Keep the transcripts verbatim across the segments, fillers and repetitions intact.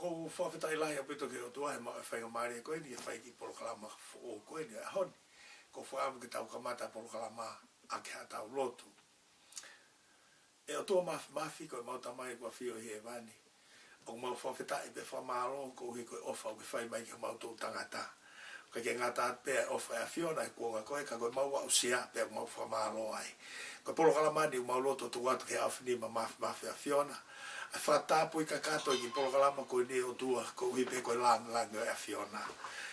ʻOku ou fakafetaʻi lahi ʻaupito ki he ʻOtua he maʻu e faingamālie ko eni ʻe fai e kiʻi polokalama foʻou ko eni ʻo e ʻaho ni. ʻOku ou fakaʻamu ke tau kamata e polokalama ʻaki haʻatau lotu. ʻE ʻOtua Māfimafi, ko ʻemau Tamai ʻoku ʻafio ʻi hēvani, ʻoku mau fakafetaʻi pea fakamālō koeʻuhi ko e ʻofa ʻoku ke fai mai ki homau toʻutangata. ʻIkai ke ngata atu pē ʻa e ʻofa ʻa e ʻAfiona he kuonga ko ē, ka ko ʻemau aʻusia pea ʻoku mau fakamālō ai. Ko e polokalama ni ʻoku mau lotu ʻo tuku atu ki he ʻaofinima māfimafi ʻo e ʻAfiona. ʻA e fakatapui kakato e kiʻi polokalama ko eni ʻe ʻOtua koeʻuhi pē ko e lāngilangi ʻo e ʻAfiona.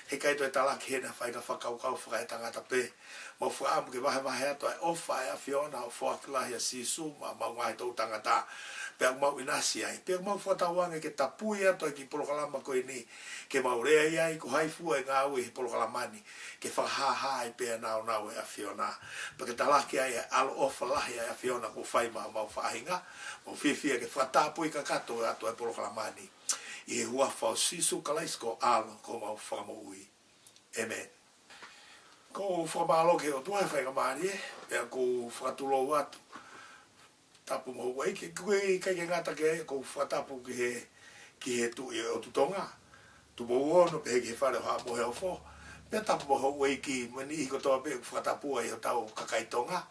He ʻikai toe talaki heni ha faʻahinga fakakaukau fakaetangata pē. Mau fakaʻamu ke vahevahe atu ʻa e ʻofa ʻa e ʻAfiona, ʻa e foaki lahi ʻa Sīsū maʻa homau ngaahi toʻutangata. Pea ʻoku mau ʻinasi ai. Pea ʻoku mau fakatauange ke tapui atu ʻa e kiʻi polokalama ko eni, ke mau lea ai ko hai fua e ngāue he polokalama ni, ke fakahāhā ai pē ʻa e nāunau ʻo e ʻAfiona. Pea ke talaki ai ʻa e ʻaloʻofa lahi ʻa e ʻAfiona kuo fai maʻa homau faʻahinga. Mau fiefia ke fakatapui kakato atu ʻa e polokalama ni ʻi he huafa ʻo Sīsū Kalaisi ko ho ʻAlo ko homau Fakamoʻui. ʻĒmeni. ʻOku ou fakamālō ki he ʻOtua he faingamālie, pea ʻoku ou fakatulou atu. Tapu mo houʻeiki, ʻoku ʻikai ke ngata ki ai, ʻoku ou fakatapu ki he, ki he Tuʻi ʻo e ʻOtu Tonga, Tupou Ono, pehē ki he Fale ʻo Haʻa Moheofo. Pea tapu mo houʻeiki mo e niʻihi kotoa pē ʻoku fakatapu ai hotau kakai Tonga,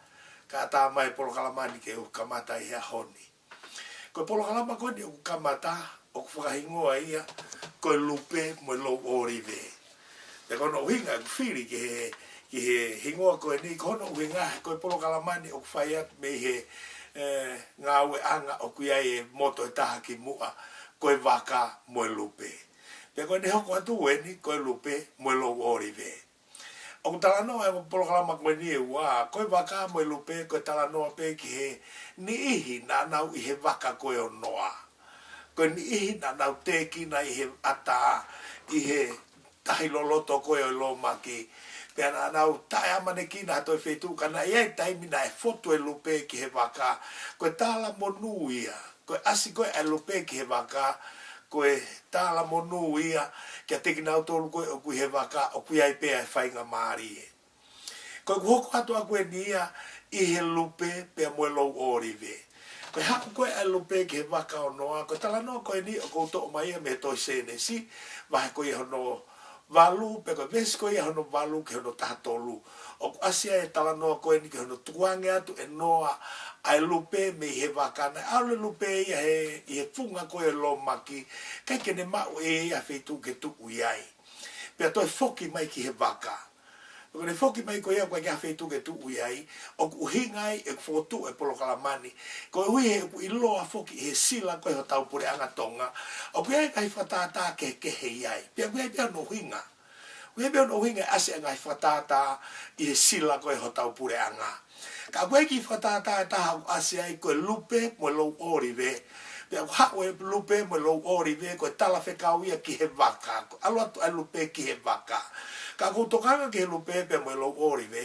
kae ʻatā mai e polokalama ni ke u kamata ʻi he ʻaho ni. Ko e polokalama ko eni ʻoku kamata, ʻoku fakahingoa ia ko e Lupe mo e Louʻolive. Pea ko hono ʻuhinga ʻoku fili ki he, ki he hingoa ko eni, ko hono ʻuhinga he ko e polokalama ni ʻoku fai atu mei he, ē, ngāueʻanga ʻoku ʻi ai e moto ʻe taha kimuʻa, ko e Vaka mo e Lupe. Pea ko ʻene hoko atu eni, ko e Lupe mo e Louʻolive. ʻOku talanoa e polokalama ko eni ʻe ua, ko e Vaka mo e Lupe, ko e talanoa pē ki he niʻihi naʻa nau ʻi he vaka ko ē ʻo Noa. Ko e niʻihi naʻa nau tēkina ʻi he ʻatā, ʻi he tahi loloto ko ē ʻo e lōmaki. Pea naʻa nau taʻeʻamanekina ha toe feituʻu, ka naʻe ʻi ai e taimi naʻe fotu e lupe ki he vaka. Ko e talamonū ia. Ko e ʻasi ko ē ʻa e lupe ki he vaka, ko e talamonū ia kiate kinautolu ko ē ʻoku ʻi he vaka, ʻoku ʻi ai pē ʻa e faingamālie. Ko ʻeku hoko atu ʻaku eni ia ʻi he Lupe pea mo e Louʻolive. Ko e haʻu ko ē ʻa e lupe ki he vaka ʻo Noa, ko e talanoa ko eni ʻoku ou toʻo mai ia mei he tohi Sēnesi, vahe ko ia hono valu, pea ko e veesi ko ia hono valu ki hono taha tolu. ʻOku ʻasi ai e talanoa ko eni ki hono tukuange atu ʻe Noa ʻa e lupe mei he vaka. Naʻe ʻalu e lupe ia he, ʻi he funga ko ē ʻo e lōmaki, ʻikai ke ne maʻu ʻe ia ha feituʻu ke tuʻu ʻi ai. Pea toe foki mai ki he vaka. Ko ʻene foki mai ko ia ʻoku ʻikai ha feituʻu ke tuʻu ʻi ai, ʻoku ʻuhinga ai ʻeku fokotuʻu e polokalama ni, koeʻuhi he ʻoku ʻiloa foki ʻi he sila ko ē hotau puleʻanga Tonga, ʻoku ʻi ai e ngaahi fakatātā kehekehe ʻi ai. Pea ʻoku ʻi ai pē hono ʻuhinga. ʻOku ʻi ai pē hono ʻuhinga e ʻasi e ngaahi fakatātā ʻi he sila ko ē hotau puleʻanga. Ka ʻoku ʻi ai e kiʻi fakatātā ʻe taha ʻoku ʻasi ai ko e lupe mo e louʻolive. Pea ʻoku haʻu e lupe mo e louʻolive, ko e talafekau ia ki he vaka. ʻOku ʻalu atu ʻa e lupe ki he vaka. Ka ʻoku ou tokanga ki he lupe pea mo e louʻolive,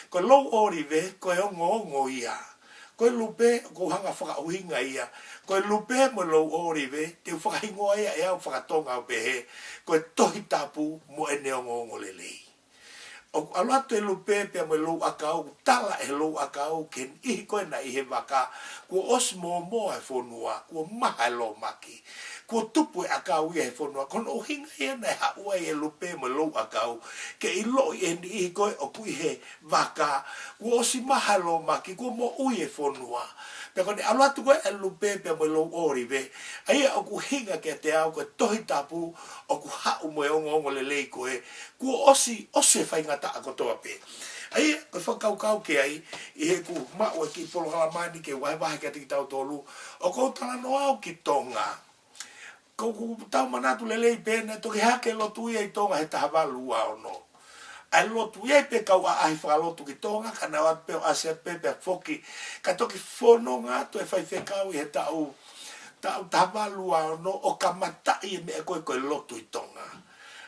ko e louʻolive, ko e ongoongo ia. Ko e lupe, ʻoku ou hanga ʻo fakaʻuhinga ia. Ko e lupe mo e louʻolive, te u fakahingoa ia ʻe au faka-Tonga ʻo pehē, ko e Tohi Tapu mo ʻene ongoongolelei. ʻOku ʻalu atu e lupe pea mo e louʻakau, ʻoku tala ʻe he louʻakau ki he niʻihi ko ē naʻe ʻi he vaka, kuo ʻosi mōmoa e fonua, kuo maha e lōmaki, kuo tupu e ʻakau ia he fonua. Ko hono ʻuhinga ia naʻe haʻu ai e lupe mo e louʻakau, ke ʻiloʻi ʻe he niʻihi ko ē ʻoku ʻi he vaka, kuo ʻosi maha e lōmaki, kuo moʻui e fonua. Pea ko ʻene ʻalu atu ko ē e lupe pea mo e louʻolive, ʻa ia ʻoku ʻuhinga kiate au ko e Tohi Tapu ʻoku haʻu mo e ongoongolelei ko ē, kuo ʻosi, ʻosi e faingataʻa kotoa pē. ʻA ia, ko e fakakaukau ki ai, ʻi heʻeku maʻu e kiʻi polokalama ni ke vahevahe kiate kitautolu, ʻoku ou talanoa au ki Tonga. ʻOku ou tau manatu lelei pē naʻe toki hake e lotu ia ʻi Tonga he taha valu ua ono. ʻA e lotu ia ʻi ai pē kau ʻaʻahi fakalotu ki Tonga, ka naʻe ō atu pē ʻo ʻasi atu pē pea foki. Ka toki fononga atu e faifekau ʻi he taʻu, taʻu taha valu ua ono ʻo kamataʻi e meʻa ko ē ko e lotu ʻi Tonga.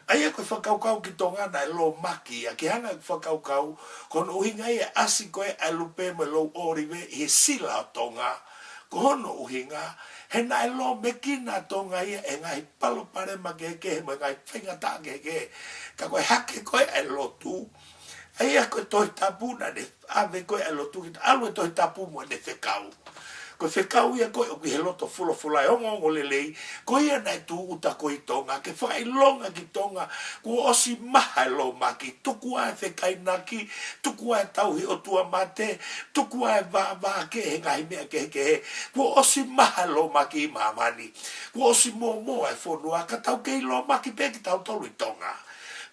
ʻA ia ko e fakakaukau ki Tonga naʻe lōmaki, ʻa ke hanga ʻo fakakaukau, ko hono ʻuhinga ia e ʻasi ko ē ʻa e lupe mo e louʻolive ʻi he sila ʻo Tonga. Ko hono ʻuhinga, he naʻe lōmekina ʻa Tonga ia ʻe he ngaahi palopalema kehekehe mo e ngaahi faingataʻa kehekehe. Ka ko e hake ko ē ʻa e lotu, ʻa ia ko e Tohi Tapu naʻa ne ʻave ko ē ʻa e lotu ki, ʻalu e Tohi Tapu mo ʻene fekau. Ko e fekau ia ko ē ʻoku ʻi he loto folofola ʻo e ongoongolelei, ko ia naʻe tūʻuta ko ē ʻi Tonga, ke fakaʻilonga ki Tonga, kuo ʻosi maha e lōmaki, tuku ʻa e fekainaki, tuku ʻa e tauhi ʻotua mate, tuku ʻa e vāvā kehe he ngaahi meʻa kehekehe, kuo ʻosi maha e lōmaki ʻi māmani, kuo ʻosi mōmoa e fonua, ka tau kei lōmaki pē kitautolu ʻi Tonga.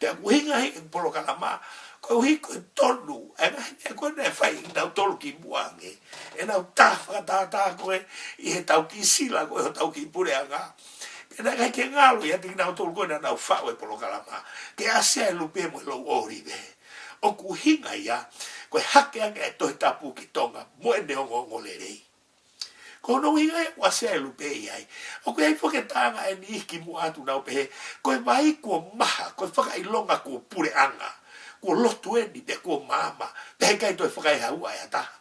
Pea ʻoku ʻuhinga ia e polokalama, koeʻuhi ko e tonu, ʻa e ngaahi meʻa ko ē naʻe fai ʻe kinautolu kimuʻa ange. ʻEnau tā fakatātā ko ē ʻi heʻetau kiʻi sila ko ē hotau kiʻi puleʻanga. Pea naʻe ʻikai ke ngalo ʻiate kinautolu ko ē naʻa nau faʻu e polokalama ke ʻasi ai e lupe mo e louʻolive. ʻOku ʻuhinga ia, ko e hake ange e Tohi Tapu ki Tonga mo ʻene ongoongolelei. Ko hono ʻuhinga ia ʻoku ʻasi ai e lupe ʻi ai. ʻOku ʻi ai foki e taʻanga ʻe niʻihi kimuʻa atu nau pehē, ko e vai kuo maha, ko e fakaʻilonga kuo puleʻanga, kuo lotu eni pea kuo maama, pea heʻikai toe fakaehaua ʻe ha taha.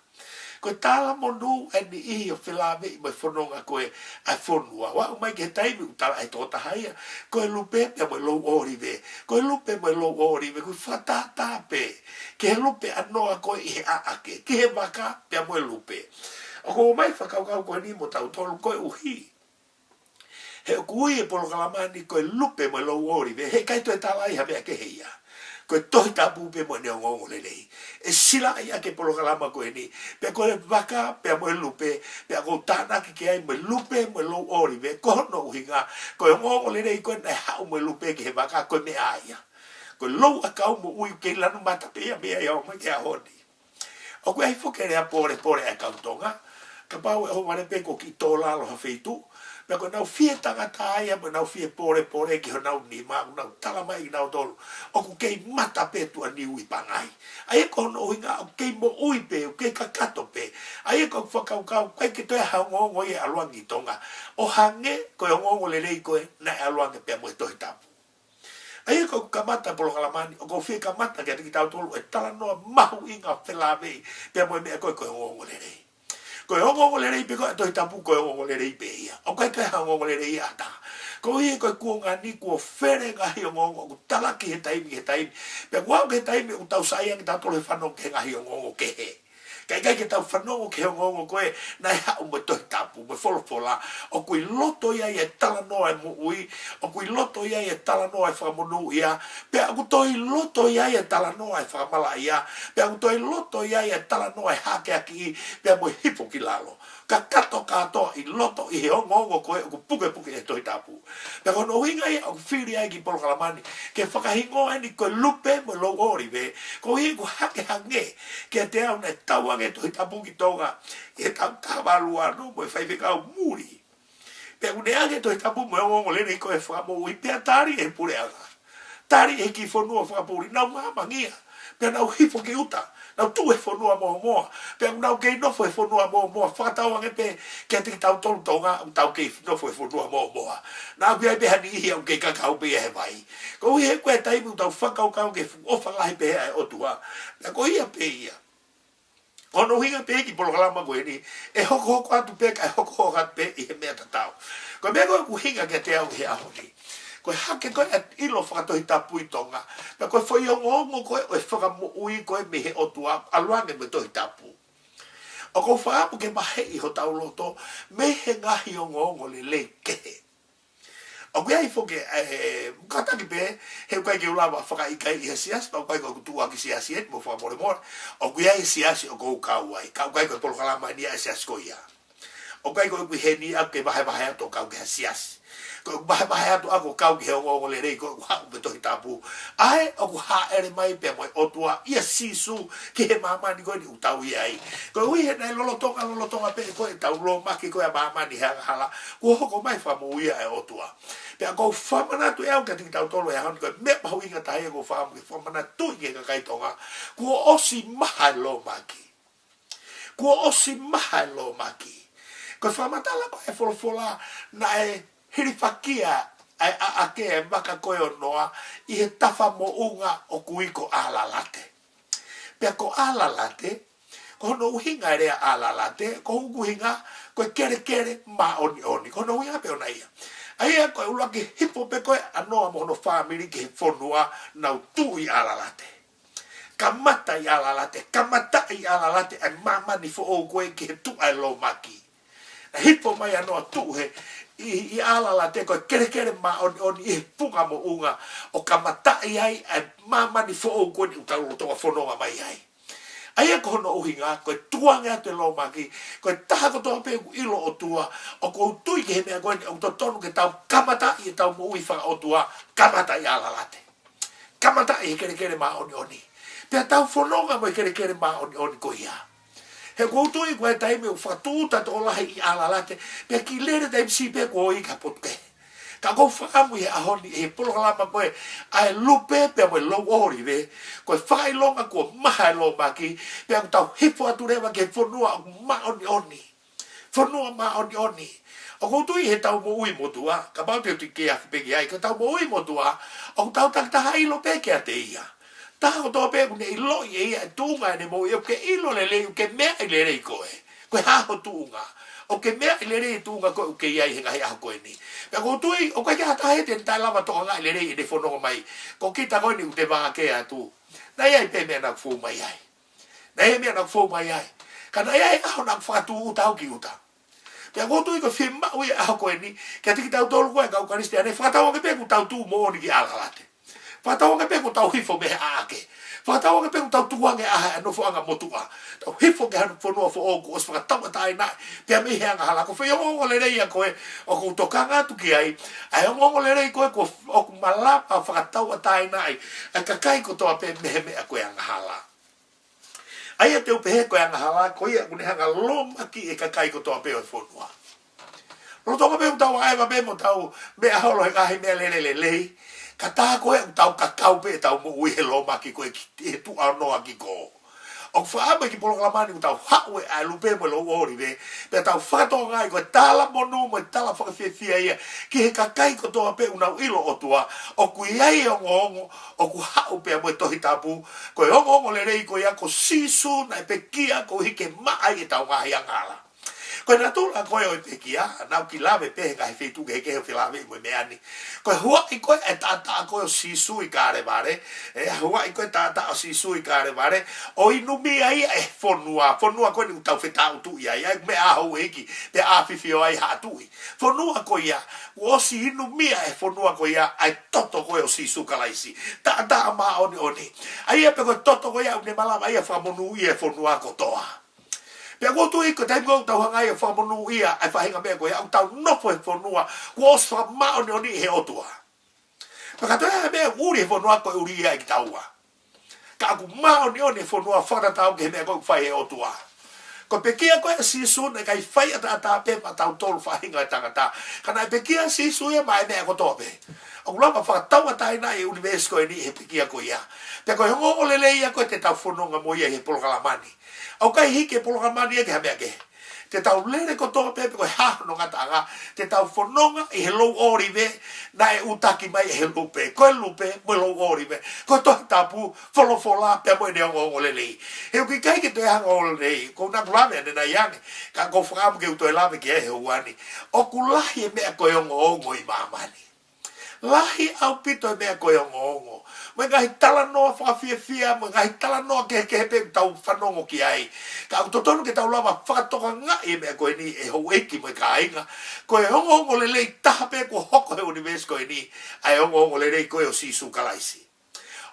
Ko e talamonū ʻa e niʻihi ʻo felāveʻi mo e fononga ko ē ʻa e fonua. ʻO aʻu mai ki he taimi ʻoku tala ʻe he tokotaha ia, ko e lupe pea mo e louʻolive. Ko e lupe mo e louʻolive, ko e fakatātā pē ki he lupe ʻanoa ko ē ʻi he ʻaʻake, ki he vaka pea mo e lupe. ʻOku ou ʻomai e fakakaukau ko eni mo tautolu koeʻuhi he ʻoku ui e polokalama ni ko e lupe mo e louʻolive, heʻikai toe tala ai ha meʻa kehe ia. Ko e Tohi Tapu pē mo ʻene ongoongolelei. ʻE silaʻi ʻaki e polokalama ko eni, pea ko e vaka pea mo e lupe, pea ʻoku ou tānaki ki ai mo e lupe mo e louʻolive, ko hono ʻuhinga, ko e ongoongolelei ko ē naʻe haʻu mo e lupe ki he vaka, ko e meʻa ia. Ko e louʻakau moʻui, kei lanu mata pē ia mei ai ʻo aʻu mai ki he ʻaho ni. ʻOku ʻi ai foki e lea pōlepole ʻa e kau Tonga, kapau ʻe ʻohovale pē kuo kiʻi tō lalo ha feituʻu, pea ko ʻenau fie tangata ia, mo ʻenau fie pōlepole ki honau nima, ʻoku nau tala mai kinautolu, ʻoku kei mata pē tuʻaniu ʻi Pangai. ʻA ia ko hono ʻuhinga, ʻoku kei moʻui pē, ʻoku kei kakato pē. ʻA ia ko e fakakaukau, ʻikai ke toe ʻi ai ha ongoongo ia ʻe ʻalu ange ʻi Tonga, ʻo hangē ko e ongoongolelei ko ē naʻe ʻalu ange pea mo e Tohi Tapu. ʻA ia ko e kamata e polokalama ni, ʻoku ou fie kamata kiate kitautolu e talanoa mahuʻinga felāveʻi pea mo e meʻa ko ē ko e ongoongolelei. Ko e ongoongolelei pē ko ē ʻa e Tohi Tapu, ko e ongoongolelei pē ia. ʻOku ʻikai toe ʻi ai ha ongoongolelei ʻa ha taha. Koeʻuhi ko e kuonga ni kuo fele e ngaahi ongoongo, ʻoku talaki he taimi ki he taimi. Pea kuo aʻu ki he taimi ʻoku tau saiʻia ange kitautolu he fanongo ki he ngaahi ongoongo kehe. Ka ʻikai ke tau fanongo ki he ongoongo ko ē naʻe haʻu mo e Tohi Tapu, mo e folofola, ʻoku ʻi loto ia ʻa e talanoa ʻo e moʻui, ʻoku ʻi loto ia ʻa e talanoa ʻo e fakamonūʻia, pea ʻoku toe ʻi loto ia ʻa e talanoa ʻo e fakamalaʻia, pea ʻoku toe ʻi loto ia ʻa e talanoa ʻo e hākeakiʻi, pea mo e hifo ki lalo. Kakato kātoa ʻi loto ʻi he ongoongo ko ē ʻoku pukepuke ʻe he Tohi Tapu. Pea ko hono ʻuhinga ia ʻoku fili ai e kiʻi polokalama ni, ke fakahingoa eni ko e lupe mo e louʻolive, koeʻuhi ʻoku hake hangē kiate au naʻe tauange e Tohi Tapu ki Tonga ʻi he taʻu taha valu ua ono mo e faifekau muli. Pea ʻoku ne ʻoange e Tohi Tapu mo e ongoongolelei ko ē fakamoʻui, pea tali ʻe he puleʻanga. Tali ʻe he kiʻi fonua fakapoʻuli, nau maamangia. Pea nau hifo ki ʻuta, nau tuʻu he fonua mōmoa. Pea ʻoku nau kei nofo he fonua mōmoa, fakatauange pē kiate kitautolu Tonga, ʻoku tau kei nofo he fonua mōmoa. Naʻa ʻoku ʻi ai pē ha niʻihi ʻoku kei kakau pē ia he vai. Koeʻuhi he ko e taimi ʻoku tau fakakaukau ki he fuʻu ʻofa lahi pehē ʻa e ʻOtua. Pea ko ia pē ia. Ko hono ʻuhinga pē e kiʻi polokalama ko eni, ʻe hokohoko atu pē, kae hokohoko atu pē ʻi he meʻa tatau. Ko e meʻa ko ē ʻoku ʻuhinga kiate au he ʻaho ni, ko e hake ko ē ʻa e ʻilo fakatohitapu ʻi Tonga, pea ko e foʻi ongoongo ko ē ʻo e fakamoʻui ko ē mei he ʻOtua, ʻalu ange mo e Tohi Tapu. ʻOku ou fakaʻamu ke maheʻi hotau loto mei he ngaahi ongoongolelei kehe. ʻOku ʻi ai foki, ʻe, kātaki pē, he ʻoku ʻikai ke u lava fakaʻikaiʻi ha siasi, pea ʻoku ʻikai ko ʻeku tuʻuaki siasi eni, mou fakamolemole. ʻOku ʻi ai e siasi ʻoku ou kau ai, ka ʻoku ʻikai ko e polokalama eni ia e siasi ko ia. ʻOku ʻikai ko ʻeku ʻi heni ʻaʻaku ke vahevahe atu ʻo kau ki ha siasi. Ko ʻeku vahevahe atu ʻaʻaku ʻo kau ki he ongoongolelei ko ē ʻoku haʻu mei he Tohi Tapu. ʻA ē ʻoku hāʻele mai pea mo e ʻOtua ʻia Sīsū ki he māmani ko eni ʻoku tau ʻi ai. Koeʻuhi he naʻe lolotonga, lolotonga pē ko ē ʻetau lōmaki ko ē ʻa māmani he angahala, kuo hoko mai e fakamoʻui ʻa e ʻOtua. Pea ʻoku ou fakamanatu ʻe au kiate kitautolu he ʻaho ni, ko e meʻa mahuʻinga taha ia ʻoku ou fakaʻamu ke fakamanatu ki he kakai Tonga, kuo ʻosi maha e lōmaki. Kuo ʻosi maha e lōmaki. Ko e fakamatala ko ē ʻa e folofola, naʻe hilifakia ʻa e ʻaʻake ʻa e vaka ko ē ʻo Noa ʻi he tafa moʻunga ʻoku ui ko ʻAlalate. Pea ko ʻAlalate, ko hono ʻuhinga e lea ʻAlalate, ko hono ʻuhinga ko e kelekele māʻoniʻoni. Ko hono ʻuhinga pē ʻona ia. ʻA ia ko e ʻuluaki hifo pē ko ē ʻa Noa mo hono fāmili ki he fonua, nau tuʻu ʻi ʻAlalate. Kamata ʻi ʻAlalate, kamata ʻi ʻAlalate ʻa e māmani foʻou ko ē ki he tuʻa e lōmaki. Naʻe hifo mai ʻa Noa tuʻu he ʻi, ʻi ʻAlalate ko e kelekele māʻoniʻoni ʻi he funga moʻunga ʻo kamataʻi ai ʻa e māmani foʻou ko eni ʻoku tau lolotonga fononga mai ai. ʻA ia ko hono ʻuhinga, ko e tukuange atu e lōmaki, ko e taha kotoa pē ʻoku ʻilo ʻOtua, ʻoku ou tui ki he meʻa ko eni, ʻoku totonu ke tau kamataʻi ʻetau moʻui fakaʻotua, kamataʻi ʻAlalate. Kamataʻi he kelekele māʻoniʻoni. Pea tau fononga mo e kelekele māʻoniʻoni ko ia. He ʻoku ou tui ko e taimi ʻoku fakatūʻuta tokolahi ʻi ʻAlalate, pea kiʻi lele taimi siʻi pē kuo ō ki ha potu kehe. Ka ʻoku ou fakaʻamu ʻi he ʻaho ni, ʻi he polokalama ko ē ʻa e lupe pea mo e louʻolive, ko e fakaʻilonga kuo maha e lōmaki, pea ʻoku tau hifo atu leva ki he fonua ʻoku māʻoniʻoni. Fonua māʻoniʻoni. ʻOku ou tui heʻetau moʻui motuʻa, kapau te u tiki afi pē ki ai, ko ʻetau moʻui motuʻa, ʻoku tau takitaha ʻilo pē kiate ia. Taha kotoa pē ʻoku ne ʻiloʻi ʻe ia e tuʻunga ʻene moʻui, ʻoku ke ʻilo lelei, ʻoku ke meaʻi lelei koe. Ko e hā ho tuʻunga? ʻOku ke meaʻi lelei e tuʻunga ko ē ʻoku ke ʻi ai he ngaahi ʻaho ko eni? Pea ʻoku ou tui, ʻoku ʻikai ke ʻi ai ha taha ia te ne taʻe lava tokangaʻi lelei ʻene fononga mai, ko kita ko eni ʻoku te vākē atu. Naʻe ʻi ai pē meʻa naʻa ku fou mai ai. Naʻe ʻi ai e meʻa naʻa ku fou mai ai. Ka naʻe ʻi ai e ʻaho naʻa ku fakatūʻuta au ki ʻuta. Pea ʻoku ou tui ko e fiemaʻu ia ʻaho ko eni, kiate kitautolu ko ē kau Kalisitiane, fakatauange pē ʻoku tau tuʻu moʻoni ki ʻAlalate. Fakatauange pē ʻoku tau hifo mei he ʻaʻake. Fakatauange pē ʻoku tau tukuange ʻa e nofoʻanga motuʻa. Tau hifo ki ha fonua foʻou kuo ʻosi fakatauʻatāinaʻi pea mei he angahala. Ko e foʻi ongoongo lelei ia ko ē ʻoku ou tokanga atu ki ai. ʻA e ongoongo lelei ko ē kuo, ʻoku malava fakatauʻatāinaʻi ʻa e kakai kotoa pē mei he meʻa ko e angahala. ʻA ia te u pehē ko e angahala, ko ia ʻoku ne hanga ʻo lōmakiʻi e kakai kotoa pē ʻo e fonua. Lolotonga pē ʻoku tau ʻaʻeva pē mo tau meʻa holo he ngaahi meʻa lele lelei, ka tā ko ē ʻoku tau kakau pē ʻetau moʻui he lōmaki ko ē ki he tuʻa noa ki kō. ʻOku ou fakaʻamu ʻi he kiʻi polokalama ni ʻoku tau haʻu ʻa e lupe mo e louʻolive, pea tau fakatokangaʻi ko e talamonū mo e tala fakafiefia ia ki he kakai kotoa pē ʻoku nau ʻilo ʻOtua, ʻoku ʻi ai e ongoongo, ʻoku haʻu pea mo e Tohi Tapu, ko e ongoongo lelei ko ia ko Sīsū naʻe pekia koeʻuhi ke maʻa ai ʻetau ngaahi angahala. Ko e natula ko ē ʻo e pekia, naʻa ku kiʻi lave pē he ngaahi feituʻu kehekehe ʻo felāveʻi mo e meʻa ni. Ko e huaʻi ko ē e taʻataʻa ko ē ʻo Sīsū ʻi Kalevale, ʻa e huaʻi ko ē e taʻataʻa ʻo Sīsū ʻi Kalevale, ʻo inumia ia ʻe he fonua, fonua ko eni ʻoku tau fetāutuʻi ai, ʻa e meʻa ʻa houʻeiki, pea ʻafifio ai haʻa tuʻi. Fonua ko ia, kuo ʻosi inumia ʻe he fonua ko ia ʻa e toto ko ē ʻo Sīsū Kalaisi. Taʻataʻa māʻoniʻoni. ʻA ia pē ko e toto ko ia ʻoku ne malava ia ʻo fakamonūʻia e fonua kotoa. Pea ʻoku ou tui ko e taimi ʻoku tau hanga ai ʻo fakamonūʻia ʻa e faʻahinga meʻa ko ia, ʻoku tau nofo he fonua kuo ʻosi fakamāʻoniʻoniʻi ʻe he ʻOtua. Pea ka toe ʻi ai ha meʻa ʻuli he fonua, ko e ʻuli ia ʻe kitaua. Ka ʻoku māʻoniʻoni e fonua fakatatau ki he meʻa ko ē ʻoku fai ʻe he ʻOtua. Ko e pekia ko ē ʻa Sīsū naʻe ʻikai faiʻataʻatā pē maʻatautolu faʻahinga ʻo e tangata. Ka naʻe pekia ʻa Sīsū ia maʻa e meʻa kotoa pē. ʻOku lava fakatauʻatāinaʻi e ʻunivēsi ko eni he pekia ko ia. Pea ko e ongoongo lelei ia ko ē te tau fononga mo ia he polokalama ni. ʻOku ʻikai hiki e polokalama ni ia ki ha meʻa kehe. Te tau lele kotoa pē pe ko e hā hono ngataʻanga, te tau fononga ʻi he louʻolive naʻe ʻutaki mai ʻe he lupe. Ko e lupe mo e louʻolive, ko e Tohi Tapu, folofola, pea mo ʻene ongoongo lelei. He ʻoku ʻikai ke toe ʻi ai ha ongoongo lelei. Ko ʻeku lave ʻanenai ange, ka ʻoku ou fakaʻamu ke u toe lave ki ai he ʻaho ni. ʻOku lahi e meʻa ko e ongoongo ʻi māmani. Lahi ʻaupito e meʻa ko e ongoongo. Mo e ngaahi talanoa fakafiefia, mo e ngaahi talanoa kehekehe pē ʻoku tau fanongo ki ai. Ka ʻoku totonu ke tau lava fakatokangaʻi e meʻa ko eni ʻe houʻeiki mo e kāinga. Ko e ongoongo lelei taha pē kuo hoko he ʻunivēsi ko eni, ʻa e ongoongo lelei ko ē ʻo Sīsū Kalaisi.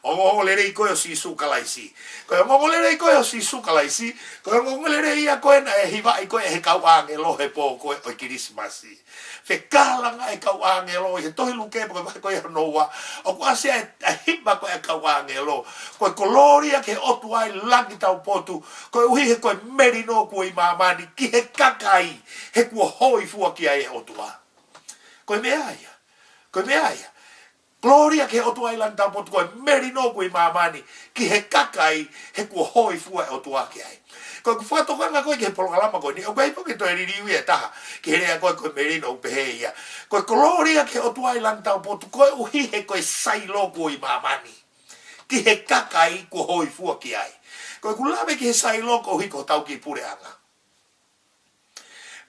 Ongoongo lelei ko ē ʻo Sīsū Kalaisi. Ko e ongoongo lelei ko ē ʻo Sīsū Kalaisi, ko e ongoongo lelei ia ko ē naʻe hivaʻi ko ē ʻe he kau ʻāngelo he pō ko ē ʻo e Kilisimasi. Fekālanga e kau ʻāngelo ʻi he tohi Luke, pea ko e vahe ko ē hono ua, ʻoku ʻasi ai e hiva ko ē ʻa e kau ʻāngelo: Ko e kolōlia ki he ʻOtua ʻi langi taupotu, koeʻuhi he ko e melino kuo ʻi māmani ki he kakai, he kuo hōifua ki ai e ʻOtua. Ko e meʻa ia. Ko e meʻa ia. Kolōlia ki he ʻOtua ʻi langi taupotu, ko e melino kuo ʻi māmani ki he kakai, he kuo hōifua e ʻOtua ki ai. Ko ʻeku fakatokanga ko ē ki he polokalama ko eni, ʻoku ʻikai pē ke toe liliu ia ʻe taha ki he lea ko ē ko e melino, ʻoku pehē ia: Ko e kolōlia ki he ʻOtua ʻi langi taupotu, koeʻuhi he ko e Sailo kuo ʻi māmani ki he kakai kuo hōifua ki ai. Ko ʻeku lave ki he Sailo koeʻuhi ko hotau kiʻi puleʻanga.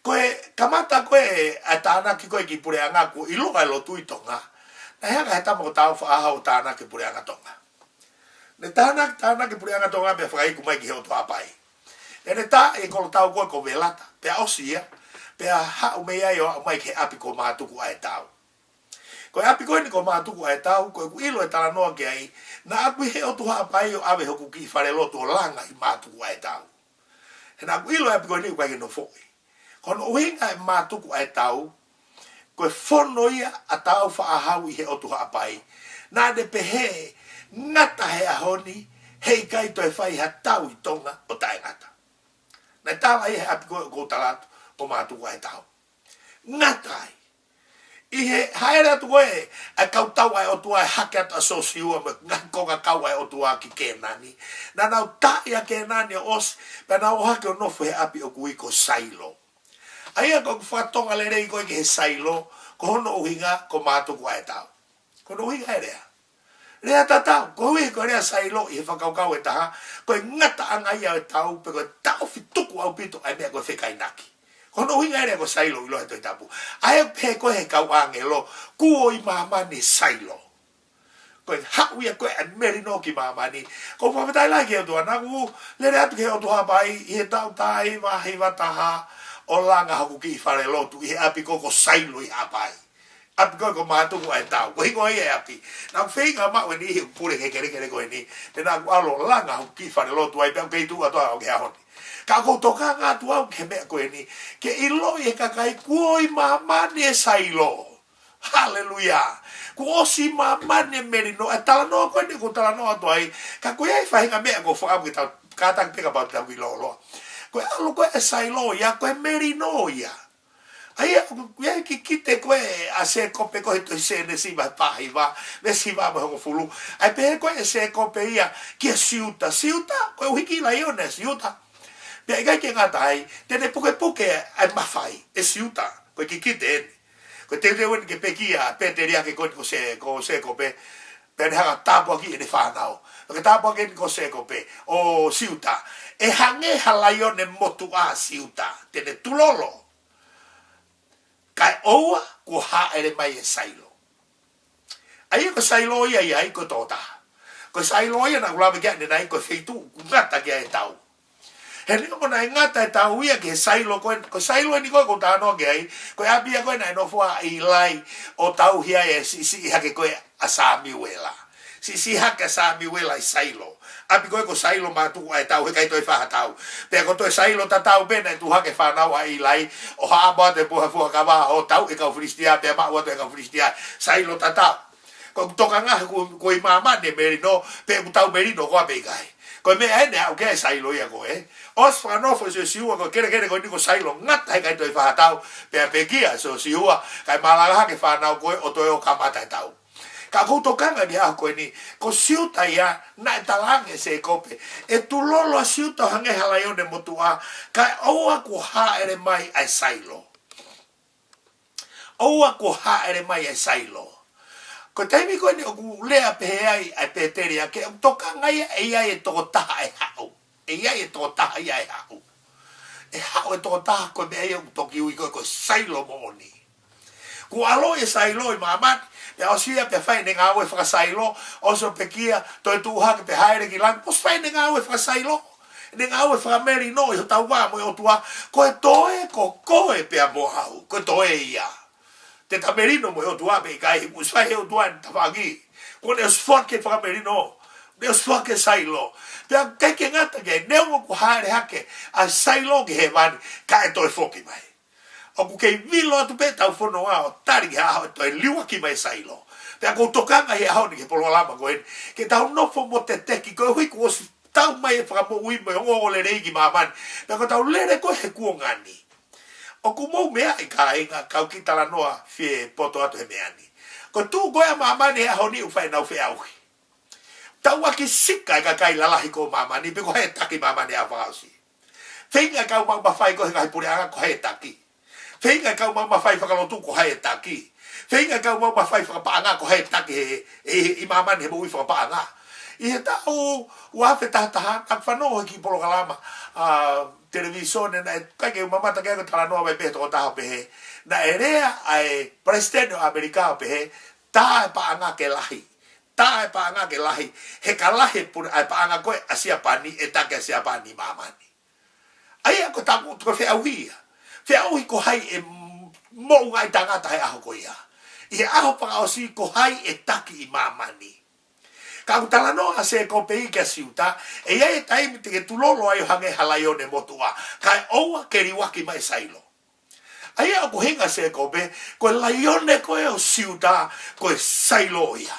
Ko e kamata ko ē ʻa e tānaki ko ē kiʻi puleʻanga, kuo ʻiloa e lotu ʻi Tonga, naʻe hanga ʻe he tama ko Tāufaʻāhau ʻo tānaki e puleʻanga Tonga. Ne tānaki, tānaki e puleʻanga Tonga pea fakaiku mai ki he ʻOtu Haʻapai. Pea ne tā e kolotau ko ē ko Velata, pea ʻosi ia. Pea haʻu mei ai ʻo aʻu mai ki he ʻapi ko Mātuku ʻa e Tau. Ko e ʻapi ko eni ko Mātuku ʻa e Tau, ko ʻeku ʻilo e talanoa ki ai, naʻa ku ʻi he ʻOtu Haʻapai ʻo ʻave hoku kiʻi falelotu ʻo langa ʻi Mātuku ʻa e Tau. He naʻa ku ʻilo e ʻapi ko eni ʻoku ʻikai ke nofoʻi. Ko hono ʻuhinga e Mātuku ʻa e Tau, ko e fono ia ʻa Tāufaʻāhau ʻi he ʻOtu Haʻapai. Naʻa ne pehē, ngata he ʻaho ni, heʻikai toe fai ha tau ʻi Tonga ʻo taʻengata. Naʻe tala ia he ʻapi ko ē ʻoku ou tala atu, ko Mātuku ʻa e Tau. Ngata ai. ʻI he haʻele atu ko ē ʻa e kau tau ʻa e ʻOtua, ʻa e hake atu ʻa Siosiua mo e ngaahi kongakau ʻa e ʻOtua ki Kēnani, naʻa nau taaʻi ʻa Kēnani ʻo ʻosi, pea nau ō hake ʻo nofo he ʻapi ʻoku ui ko Sailo. ʻA ia ko ʻeku fakatonga lelei ko ē ki he Sailo, ko hono ʻuhinga ko Mātuku ʻa e Tau. Ko hono ʻuhinga e lea. Lea tatau, koeʻuhi ko e lea Sailo ʻi he fakakaukau ʻe taha, ko e ngataʻanga ia ʻo e tau, pe ko e taʻofi tuku ʻaupito ʻa e meʻa ko e fekainaki. Ko hono ʻuhinga e lea ko Sailo ʻi loto he Tohi Tapu. ʻA ia ʻoku pehē ko ē he kau ʻāngelo, kuo ʻi māmani Sailo. Ko e haʻu ia ko ē ʻa e melino ki māmani. Ko e fakafetaʻi lahi ki he ʻOtua, naʻa ku lele atu ki he ʻOtu Haʻapai ʻi he taʻu taha hiva hiva taha ʻo langa hoku kiʻi falelotu ʻi he ʻapi ko ē ko Sailo ʻi Haʻapai. ʻApi ko ē ko Mātuku ʻa e Tau. Ko e hingoa ia e ʻapi. Naʻa ku feinga maʻu eni he pule ke kelekele ko eni. Pea naʻa ku ʻalu ʻo langa hoku kiʻi falelotu ai pea ʻoku kei tuʻu atu ʻo aʻu ki he ʻaho ni. Ka ʻoku ou tokanga atu au ki he meʻa ko eni. Ke ʻiloʻi ʻe he kakai kuo ʻi māmani e Sailo. Haleluia. Kuo ʻosi ʻi māmani e melino. ʻA e talanoa ko eni ʻoku ou talanoa atu ai. Ka ko e faʻahinga meʻa ʻoku ou fakaʻamu ke tau kātaki pē kapau te tau kiʻi lōloa. Ko e ʻalu ko ē ʻa Sailo ia, ko e melino ia. ʻA ia, ʻoku ʻi ai e kikite ko ē ʻa Sēkope ko ē he tohi Sēnesi vahe fā hiva, veesi hiva mo e hongofulu. ʻA ia pehē ko ē ʻe Sēkope ia kia Siuta. Siuta, koeʻuhi ko e laione ʻa Siuta. Pea ʻikai ke ngata ai, te ne pukepuke ʻa e mafai ʻe Siuta. Ko e kikite eni. Ko e teuteu eni ke pekia ʻa e pēteliake ko eni ko Sē-, ko Sēkope. Pea ne hanga ʻo tāpuakiʻi ʻene fānau. Pea ke tāpuakiʻi eni ko Sēkope. ʻO Siuta. ʻE hangē ha laione motuʻa ʻa Siuta. Te ne tulolo. Kae ʻoua kuo hāʻele mai e Sailo. ʻA ia ko Sailo ia ʻi ai ko e tokotaha. Ko Sailo ia naʻa ku lave ki ai ʻanenai ko e feituʻu ʻoku ngata ki ai e tau. He neongo naʻe ngata e tau ia ki he Sailo ko ē, ko Sailo eni ko ē ʻoku ou talanoa ki ai, ko e ʻapi ia ko ē naʻe nofo ai ʻa ʻĪlai ʻo tauhi ai e siʻisiʻi hake ko ē ʻa Samiuela. Siʻisiʻi hake ʻa Samiuela ʻi Sailo. ʻApi ko ē ko Sailo Mātuku ʻa e Tau, heʻikai toe fai ha tau. Pea ko e toe Sailo tatau pē naʻe tuʻu hake e fānau ʻa ʻĪlai, ʻo haʻamo atu e puha fuakava, ʻo tauʻi e kau Filisitia, pea maʻu atu e kau Filisitia, Sailo tatau. Ko ʻeku tokanga he kuo, kuo ʻi māmani e melino, pe ʻoku tau melino koā pe ʻikai. Ko e meʻa eni ʻoku ʻi ai e Sailo ia ko ē. ʻOsi fakanofo ʻe Siosiua ko e kelekele ko eni ko Sailo ngata heʻikai toe fai ha tau, pea pekia ʻa Siosiua, kae malanga hake e fānau ko ē ʻo toe ō ʻo kamata e tau. Ka ʻoku ou tokanga ki he ʻaho ko eni, ko Siuta ia naʻe talaange ʻe Sēkope, ʻe tulolo ʻa Siuta ʻo hangē ha laione motuʻa, kae ʻoua kuo hāʻele mai ʻa e Sailo. ʻOua kuo hāʻele mai ʻa e Sailo. Ko e taimi ko eni ʻoku lea pehē ai ʻa e pēteliake, ʻoku tokanga ia ʻe ʻi ai e tokotaha ʻe haʻu. ʻE ʻi ai e tokotaha ia ʻe haʻu. ʻE haʻu e tokotaha ko e meʻa ia ʻoku toki ui ko ē ko Sailo moʻoni. Kuo ʻaloʻi e Sailo ʻi māmani, pea ʻosi ia pea fai ʻene ngāue faka-Sailo, ʻosi ʻo pekia, toe tuʻu hake pea hāʻele ki langi, ʻosi fai ʻene ngāue faka-Sailo, ʻene ngāue fakamelino ʻi hotau vā mo e ʻOtua, ko e toe ko koe pea mo au, ko e toe ia. Te ta melino mo e ʻOtua pe ʻikai, ʻosi fai he ʻOtua ʻene tafaʻaki, kuo ne ʻosi foaki e fakamelino, ne ʻosi foaki e Sailo. Pea ʻikai ke ngata ki ai, neongo kuo hāʻele hake ʻa Sailo ki hēvani, ka ʻe toe foki mai. ʻOku kei vilo atu pē ʻetau fononga ʻo tali ki he ʻaho ʻe toe liuaki mai e Sailo. Pea ʻoku ou tokanga he ʻaho ni ki he polokalama ko eni, ke tau nofo mo teteki koeʻuhi kuo ʻosi tau mai e fakamoʻui mo e ongoongolelei ki māmani. Pea ko ʻetau lele ko ē he kuonga ni, ʻoku mou meaʻi kāinga, kau kiʻi talanoa fie poto atu he meʻa ni. Ko e tuʻu ko ē ʻa māmani he ʻaho ni ʻoku fai ʻenau feʻauhi. Tauʻaki sika e kakai lalahi ko ē ʻo māmani, pe ko hai ʻe taki māmani he ʻaho fakaʻosi. Feinga e kau maʻu mafai ko ē he ngaahi puleʻanga ko hai ʻe taki. Feinga e kau maʻu mafai fakalotu ko hai ʻe taki. Feinga e kau maʻu mafai fakapaʻanga ko hai ʻe taki he, he, he, ʻi māmani he moʻui fakapaʻanga. ʻI he taʻu ua afe taha taha, naʻa ku fanongo he kiʻi polokalama, ʻa, televīsone naʻe, ʻikai ke u mamata ki ai, ko e talanoa mai pē he tokotaha ʻo pehē, naʻe lea ʻa e Palesiteni ʻo ʻAmelika ʻo pehē, tā e paʻanga ke lahi. Tā e paʻanga ke lahi. He ka lahi e puna, ʻa e paʻanga ko ē ʻa Siapani, ʻe taki ʻa Siapani ʻi māmani. ʻA ia ko e taku, ko e feʻauhi ia. Feʻauhi ko hai ʻe moʻungaʻi tangata he ʻaho ko ia. ʻI he ʻaho fakaʻosi ko hai ʻe taki ʻi māmani. Ka ʻoku talanoa ʻa Sēkope ia kia Siuta, ʻe ʻi ai e taimi te ke tulolo ai ʻo hangē ha laione motuʻa, kae ʻoua ke liuaki mai ʻe Sailo. ʻA ia ʻoku ʻuhinga Sēkope, ko e laione ko ē ʻo Siuta, ko e Sailo ia.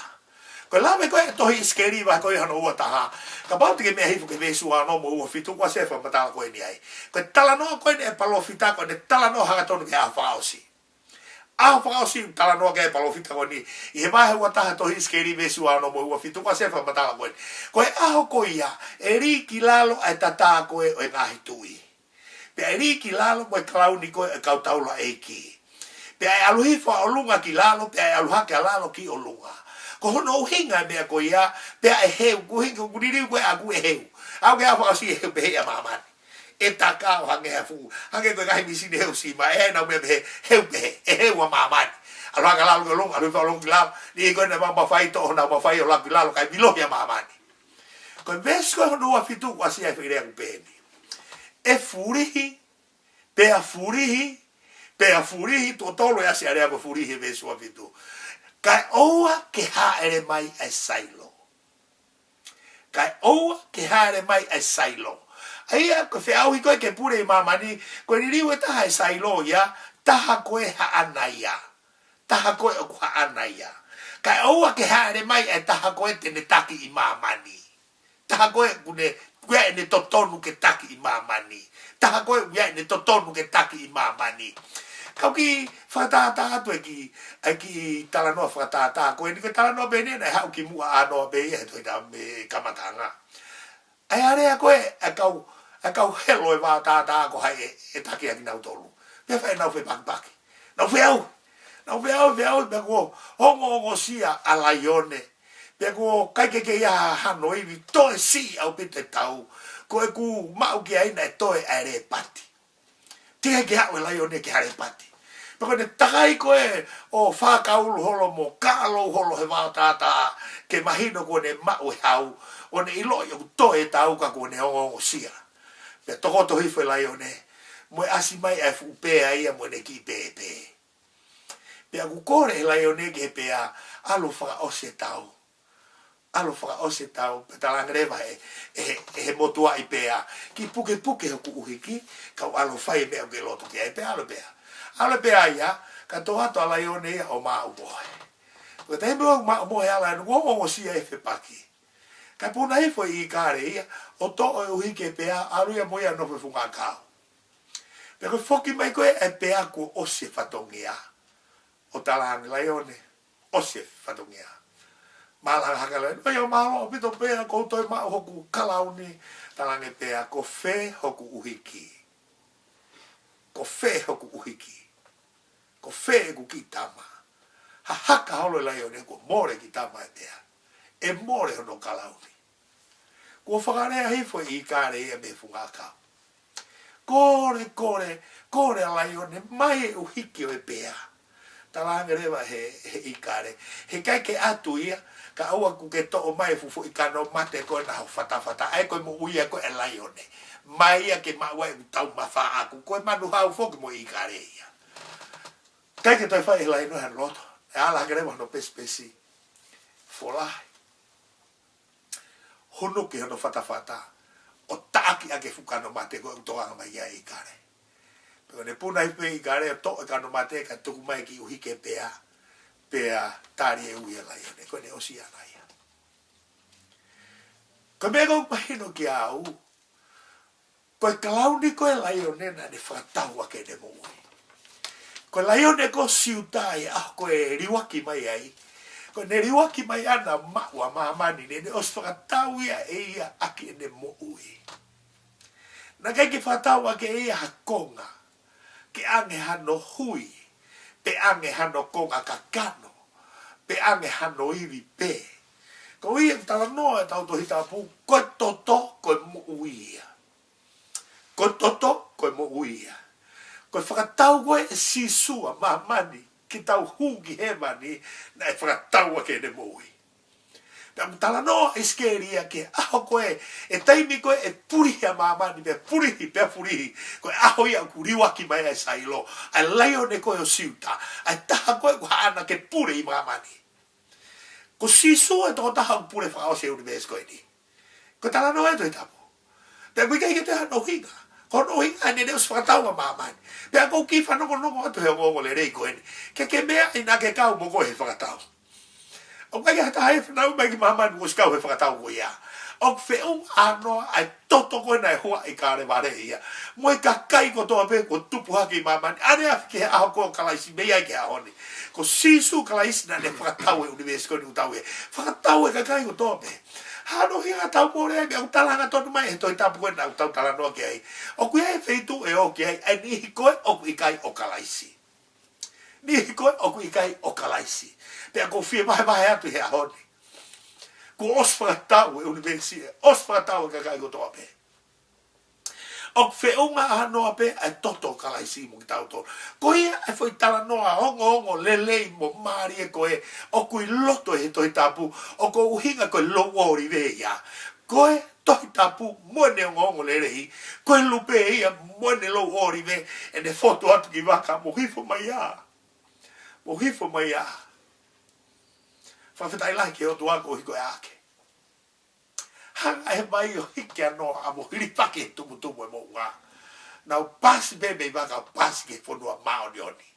Ko e lave ko ē tohi ʻIsikeli vahe ko ē hono ua taha, kapau te ke meʻa hifo ki he veesi ua ono mo e ua fitu, ʻoku ʻasi e fakamatala ko eni ai. Ko e talanoa ko eni ʻa e palōfita, ko ʻene talanoa hangatonu ki he ʻaho fakaʻosi. ʻAho fakaʻosi ʻoku talanoa ki ai e palōfita ko eni, ʻi he vahe ua taha tohi ʻIsikeli veesi ua ono mo e ua fitu, ʻoku ʻasi e fakamatala ko eni. Ko e ʻaho ko ia, ʻe lī ki lalo ʻa e tatā ko ē ʻo e ngaahi tuʻi. Pea ʻe lī ki lalo mo e kalauni ko ē ʻo e kau taulaʻeiki. Pea ʻe ʻalu hifo ʻa ʻolunga ki lalo, pea ʻe ʻalu hake ʻa lalo ki ʻolunga. Ko hono ʻuhinga e meʻa ko ia, pea ʻe heu, ko e ʻuhinga ʻoku liliu ko ē ʻa ʻeku ʻe heu. ʻAho ko ē ʻaho fakaʻosi ʻe heu pehē ʻa māmani. ʻE taka ʻo hangē ha fuʻu, hangē ko e ngaahi mīsini heu sima, ʻe ʻi ai ʻenau meʻa pehē, heu pehē, ʻe heu ʻa māmani. ʻAlu hake ʻa lalo ki ʻolunga, ʻalu hifo ʻa ʻolunga ki lalo, niʻihi ko ē naʻa nau mafai, toʻo honau mafai ʻo lau ki lalo, kae vilohi ʻa māmani. Ko e veesi ko ē hono ua fitu, ʻoku ʻasi ai e foʻi lea ʻoku pehē ni. ʻE fulihi, pea fulihi, pea fulihi, tuʻo tolu ʻe ʻasi ʻa e lea ko e fulihi he veesi ua fitu. Kae ʻoua ke hāʻele mai ʻa e Sailo. Kae ʻoua ke hāʻele mai ʻa e Sailo. ʻA ia ko e feʻauhi ko ē ke pule ʻi māmani, ko e liliu ʻe taha e Sailo ia, taha ko ē haʻana ia. Taha ko ē ʻoku haʻana ia. Kae ʻoua ke hāʻele mai ʻa e taha ko ē te ne taki ʻi māmani. Taha ko ē ʻoku ne, ʻoku ʻi ai ʻene totonu ke taki ʻi māmani. Taha ko ē ʻoku ʻi ai ʻene totonu ke taki ʻi māmani. Kau kiʻi fakatātā atu e kiʻi, e kiʻi talanoa fakatātā ko eni, ko e talanoa pē eni naʻe haʻu kimuʻa ʻanoa pē ia he Tohi Tapu mei he kamataʻanga. ʻA ia lea ko ē, ʻa e kau, ʻa e kau helo e vaotātā ko hai ʻe, ʻe taki ʻaki kinautolu. Pea fai ʻenau fepakipaki. Nau feʻauhi. Nau feʻauhi, feʻauhi, pea kuo ongoongosia ʻa e laione. Pea kuo ʻikai ke kei ʻi ai ha hano ivi, toe siʻi ʻaupito e tau. Ko ʻeku maʻu ki ai naʻe toe ʻa e lēpati. Teʻeki ke aʻu e laione ki ha lēpati. Pea ko ʻene takai ko ē ʻo fakaulu holo mo kaʻalou holo he vaotātā ke mahino kuo ne maʻu e hau, ʻo ne ʻiloʻi ʻoku toe e tau ka kuo ne ongoongosia. Pea tokoto hifo e laione, mo e ʻasi mai ʻa e fuʻu pea ia mo ʻene kiʻi pēpē. Pea ʻoku kole e laione ki he pea, ʻalu fakaʻosi e tau. ʻAlu fakaʻosi e tau, pea talaange leva ʻe, ʻe, ʻe he motuʻaʻi pea, kiʻi pukepuke hoku ʻuhiki, kau ʻalu ʻo fai e meʻa ʻoku ke loto ki ai, pea ʻalu e pea. ʻAlu e pea ia, kae tō atu ʻa e laione ia ʻo maʻu mohe. Ko e taimi ʻoku maʻu mohe ʻa e laione, kuo ongoongosia e fepaki. Kae puna hifo e ʻīkale ia, ʻo toʻo e ʻuhiki e pea, ʻalu ia mo ia ʻo nofo he funga ʻakau. Pea ko e foki mai ko ē e pea kuo ʻosi e fatongia. ʻO talaange laione, ʻosi e fatongia. Malanga hake laione, ʻoi ʻio mālō ʻaupito pea, kuo u toe maʻu hoku kalauni, talaange pea, ko fē hoku ʻuhiki. Ko fē hoku ʻuhiki. Ko fē ʻeku kiʻi tama. Hahaka holo e laione kuo mole e kiʻi tama e pea. ʻE mole hono kalauni. Kuo fakalea hifo e ʻīkale ia mei he funga ʻakau. Kole, kole, kole ʻa e laione, mai e ʻuhiki ʻo e pea. Talaange leva he, he ʻīkale. Heʻikai ke ʻatu ia, kae ʻoua kuo ke toʻo mai e fuʻu foʻi kano mate ko ē naʻa ho fatafata, ʻa ia ko e moʻui ia ko ē ʻa e laione. Mai ia ke maʻu ai ʻeku taumafa ʻaʻaku, ko e manuhau foki mo e ʻīkale ia. ʻIkai ke toe fai ʻe he laione hano loto, ʻe ala hake leva hono pesipesi. Folahi. Hunu ki hono fatafata, ʻo taʻaki ʻaki e fuʻu kano mate ko ē ʻoku tokanga mai ki ai e ʻīkale. Pea ko ʻene puna hifo e ʻīkale, ʻo toʻo e kano mate, kae tuku mai e kiʻi ʻuhiki e pea, pea tali e ui ʻa e laione, ko ʻene ʻosi ʻana ia. Ko e meʻa ʻoku mahino kiate au, ko e kalauni ko ē ʻa e laione naʻa ne fakatau ʻaki ʻene moʻui. Ko e laione ko Siuta ia, ʻa ē ko ē liuaki mai ai. Ko ʻene liuaki mai ʻana maʻu ʻa māmani, naʻa ne ʻosi fakatau ia ʻe ia ʻaki ʻene moʻui. Naʻe ʻikai ke fakatau ʻaki ʻe ia ha konga, ke ʻange hano hui, pe ʻange hano konga kakano, pe ʻange hano ivi pē. Ko ia ʻoku talanoa ʻetau Tohi Tapu, ko e toto, ko e moʻui ia. Ko e toto, ko e moʻui ia. Ko e fakatau ko ē ʻe Sīsū ʻa māmani, ke tau hū ki hēvani, naʻe fakatau ʻaki ʻene moʻui. Pea ʻoku talanoa ʻIsikeli ia ki he ʻaho ko ē, ʻa e taimi ko ē ʻe pulihi ʻa māmani, pea pulihi, pea pulihi. Ko e ʻaho ia ʻoku liuaki mai ai ʻa Sailo, ʻa e laione ko ē ʻo Siuta, ʻa e taha ko ē ʻoku haʻana ke pule ʻi māmani. Ko Sīsū ʻa e tokotaha ʻoku pule fakaʻosi e ʻunivēsi ko eni. Ko e talanoa ʻa e Tohi Tapu. Pea ʻoku ʻikai ke toe ʻi ai hano ʻuhinga. Ko hono ʻuhinga ʻeni ʻene ʻosi fakatau ʻa māmani. Pea ʻoku ou kiʻi fanongonongo atu he ongoongolelei ko eni, ke ke meaʻi naʻa ke kau mo koe he fakatau. ʻOku ʻikai ha taha ʻe fanauʻi mai ki māmani kuo ʻosi kau he fakatau ko ia. ʻOku feʻunga ʻa Noa ʻa e toto ko ē naʻe huaʻi ʻi Kalevale ia, mo e kakai kotoa pē kuo tupu hake ʻi māmani, ʻaneafi ki he ʻaho ko ē ʻo Kalaisi mei ai ki he ʻaho ni. Ko Sīsū Kalaisi naʻa ne fakatau e ʻunivēsi ko eni ʻoku tau ʻi ai. Fakatau e kakai kotoa pē. Hano ʻuhinga tau mole ai, meʻa ʻoku tala hangatonu mai he Tohi Tapu ko ē naʻa tau talanoa ki ai. ʻOku ʻi ai e feituʻu ʻe ō ki ai ʻa e niʻihi ko ē ʻoku ʻikai ʻo Kalaisi. Niʻihi ko ē ʻoku ʻikai ʻo Kalaisi. Pea ʻoku ou fie vahevahe atu he ʻaho ni. Kuo ʻosi fakatau e ʻunivēsi, ʻosi fakatau e kakai kotoa pē. ʻOku feʻunga ʻa Noa pē ʻa e toto ʻo Kalaisi mo kitautolu. Ko ia ʻa e foʻi talanoa ongoongolelei mo mālie ko ē ʻoku ʻi loto he Tohi Tapu, ʻoku ʻuhinga ko e louʻolive ia. Ko e Tohi Tapu mo ʻene ongoongolelei, ko e lupe ia mo ʻene louʻolive, ʻene fotu atu ki vaka mo hifo mai ā. Mo hifo mai ā. Fakafetaʻi lahi ki he ʻOtua koeʻuhi ko e ʻaʻake. Hanga ʻe he vai ʻo hiki ʻa Noa mo hilifaki he tumutumu e moʻunga. Nau pasi pē mei vaka, pasi ki he fonua māʻoniʻoni.